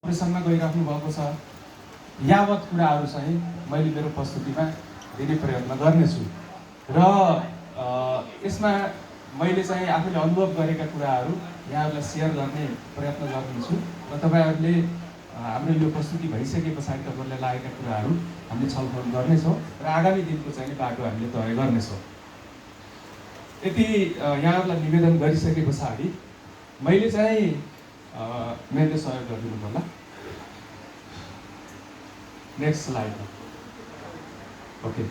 अपरेसनमा गइराख्नु भएको छ। यावत कुराहरू चाहिँ मैले मेरो प्रस्तुतिमा दिने प्रयत्न गर्नेछु र यसमा मैले चाहिँ आफूले अनुभव गरेका कुराहरू यहाँहरूलाई सेयर गर्ने प्रयत्न गर्नेछु र तपाईहरुले हाम्रो यो प्रस्तुति भइसके पछाडि तपाईहरुलाई लागेका कुराहरू हामीले छलफल गर्नेछौँ र आगामी दिनको चाहिँ बाटो हामीले तय गर्नेछौँ। यति यहाँहरूलाई निवेदन गरिसके पछाडि मैले चाहिँ मैले सहयोग गरिदिनु होला। Next slide. ओके,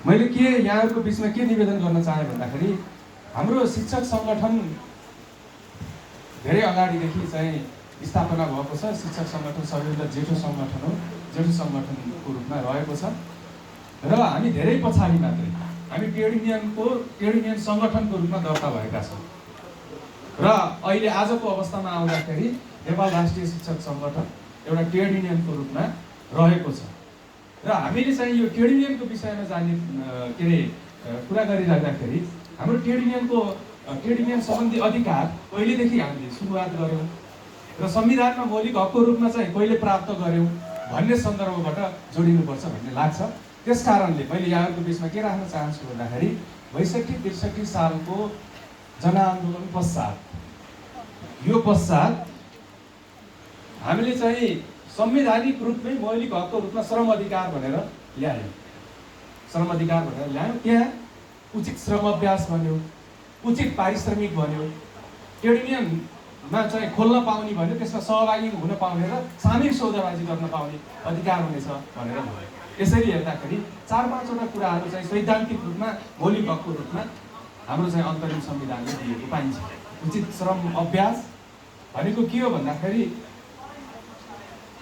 मैले के यहाँहरूको बिचमा के निवेदन गर्न चाहे भन्दाखेरि हाम्रो शिक्षक सङ्गठन धेरै अगाडिदेखि चाहिँ स्थापना भएको छ। शिक्षक सङ्गठन सबैभन्दा जेठो सङ्गठन हो, जेठो सङ्गठनको रूपमा रहेको छ र हामी धेरै पछाडि मात्रै हामी ट्रेड युनियन सङ्गठनको रूपमा दर्ता भएका छौँ र अहिले आजको अवस्थामा आउँदाखेरि नेपाल राष्ट्रिय शिक्षक सङ्गठन एउटा ट्रेड युनियनको रूपमा रहेको छ र हामीले चाहिँ यो ट्रेड युनियनको विषयमा जाने के अरे कुरा गरिराख्दाखेरि हाम्रो ट्रेड युनियन सम्बन्धी अधिकार पहिलेदेखि हामीले सुरुवात गऱ्यौँ र संविधानमा मौलिक हकको रूपमा चाहिँ कहिले प्राप्त गऱ्यौँ भन्ने सन्दर्भबाट जोडिनुपर्छ भन्ने लाग्छ। त्यस कारणले मैले यहाँहरूको बिचमा के राख्न चाहन्छु भन्दाखेरि 62-63 सालको जनआन्दोलन पश्चात हामीले चाहिँ संवैधानिक रूपमै मौलिक हकको रूपमा श्रम अधिकार भनेर ल्यायौँ। त्यहाँ उचित श्रम अभ्यास भन्यो, उचित पारिश्रमिक भन्यो, ट्रेड युनियनमा चाहिँ खोल्न पाउने भन्यो, त्यसमा सहभागी हुन पाउने र सामूहिक सौदाबाजी गर्न पाउने अधिकार हुनेछ भनेर भन्यो। यसरी हेर्दाखेरि 4-5वटा कुराहरू चाहिँ सैद्धान्तिक रूपमा मौलिक हकको रूपमा हाम्रो चाहिँ अन्तरिम संविधानले दिएको पाइन्छ। उचित श्रम अभ्यास भनेको के हो भन्दाखेरि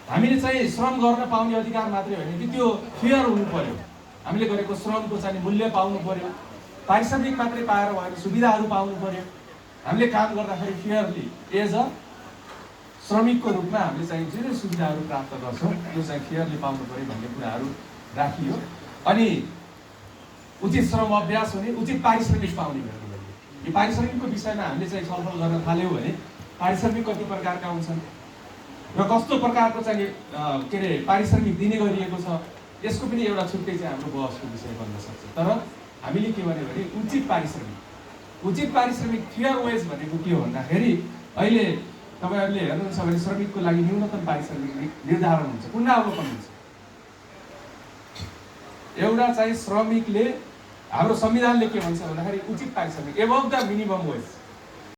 हामीले चाहिँ श्रम गर्न पाउने अधिकार मात्रै होइन कि त्यो फेयर हुनु पर्यो, हामीले गरेको श्रमको चाहिँ मूल्य पाउनु पर्यो, पारिश्रमिक मात्रै पाएर भएन सुविधाहरू पाउनु पर्यो, हामीले काम गर्दाखेरि फेयरली एज अ श्रमिकको रूपमा हामीले चाहिँ जुन सुविधाहरू प्राप्त गर्छौँ त्यो चाहिँ फेयरली पाउनु पर्यो भन्ने कुराहरू राखियो। अनि उचित श्रम अभ्यास हुने, उचित पारिश्रमिक पाउने भन्ने, यो पारिश्रमिकको विषयमा हामीले चाहिँ छलफल गर्न थाल्यौँ भने पारिश्रमिक कति प्रकारका हुन्छन् र कस्तो प्रकारको चाहिँ के अरे पारिश्रमिक दिने गरिएको छ, यसको पनि एउटा छुट्टै चाहिँ हाम्रो बहसको विषय बन्न सक्छ। तर हामीले के भन्यो भने उचित पारिश्रमिक फेयर वेज भनेको के हो भन्दाखेरि अहिले तपाईहरुले हेर्नुहुन्छ भने श्रमिकको लागि न्यूनतम पारिश्रमिक निर्धारण हुन्छ, पुनरावलोकन हुन्छ। एउटा चाहिँ श्रमिकले हाम्रो संविधानले के भन्छ भन्दाखेरि उचित पारिश्रमिक एबभ द मिनिमम वेज